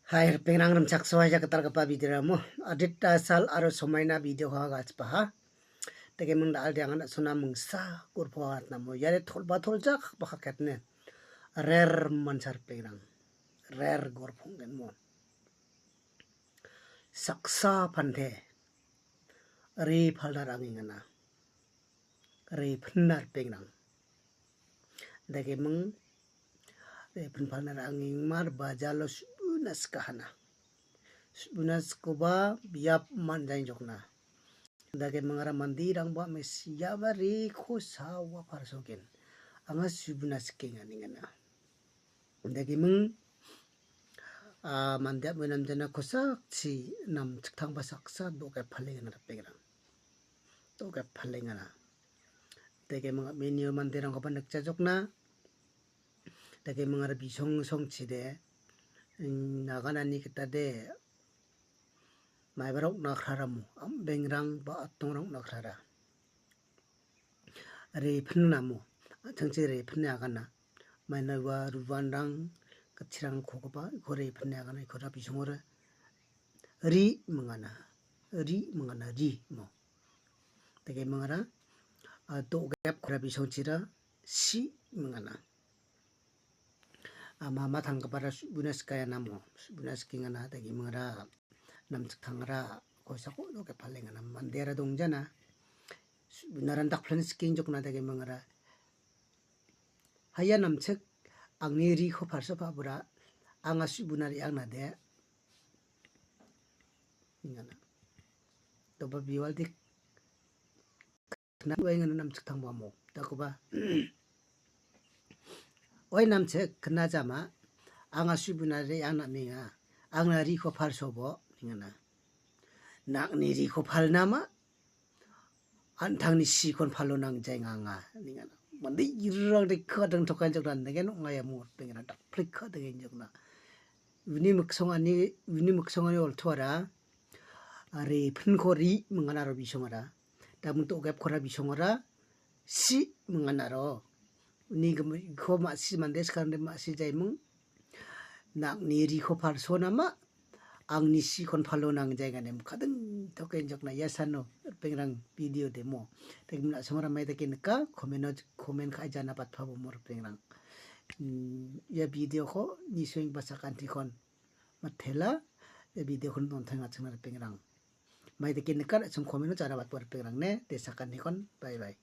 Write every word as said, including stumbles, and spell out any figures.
Hai, ripengrang rimchaksoa ia gitalgipa videoramo. Adita sal aro somaina videoha galchipaha. Dake ming da·al diangan da·sona mingsa gorpo atnamo. Iare tolba toljak bakaketne. Rer manchar ripengrang. Rer gorponggenmo. Saksa pante. Ri paldar angengana. Ri pindar ripengrang. Dake ming, eh, pinpalna ra·angengmar bajalo subuna sikahana. Subuna sikoba biap manjainjokna. Dake mingara mandirangba mesiaba riko sawa parsogen. Anga subuna sikenga ningana. Dake ming, ah, mandia menamjana kosakchi namchiktangba saksa doke palengan ripengrang. Doke palengana. Dake ming a·menio manderangkoba nikjajokna. Dake mingara bisong songchide. Mm, naganani gitade. Maibarok nakraramo. Ambengrang ba atongrok nakrara. Repin namo. Atangchi repin agana. Maina ua ruanrang, ketchirang kogipa, iko repin agana, ikora bisongora. Ri mingana. Ri mingana, ri mo. Dake mingara, ah, do gap kora bisongchira, si mingana. Ah, mama tanggapara subuna sikaya namo. Subuna sikengana, dake mingara, namchik tangra, kosako doke palengana. Mandera dongjana. Subunaran dakplan sikengjokna dake mingara. Haya namchik angni riko parso pabura, anga subuna re·angna de. Ingana. Doba biwaldi kna uaingana namchik tangbamo. Dakoba. Oi namchik kna jama, anga subuna re·angna menga. Angna riko parsobo, ingana. Nangni riko palnama, an·tangni sikon palo nangjaenganga, ningana. Mande irang de kadang tokainjokna, negen ong·a ia mot pengena, dakplik kadang injokna. Uni miksongani, uni miksongani oltoara, are pinko ri mingana aro bisongara. Damun to gap kora bisongara, si mingana aro. Uni gem-, ko ma·si mande sekarang de ma·si jaiming. Nangni riko palso nama, angni sikon palo nangjaengane mukading tokenjokna ia sano ripengrang video demo. Dake ming na·songara mai dake nika, comment-o, comment ka·e jana batpabo mo ripengrang. Hmm, ia videoko nisoeng ba sakantikon matela, ia videokon dontenga chingna ripengrang. Mai dake nika, na·song comment-o jana batbo ripengrang ne, de sakantikon, bye bye.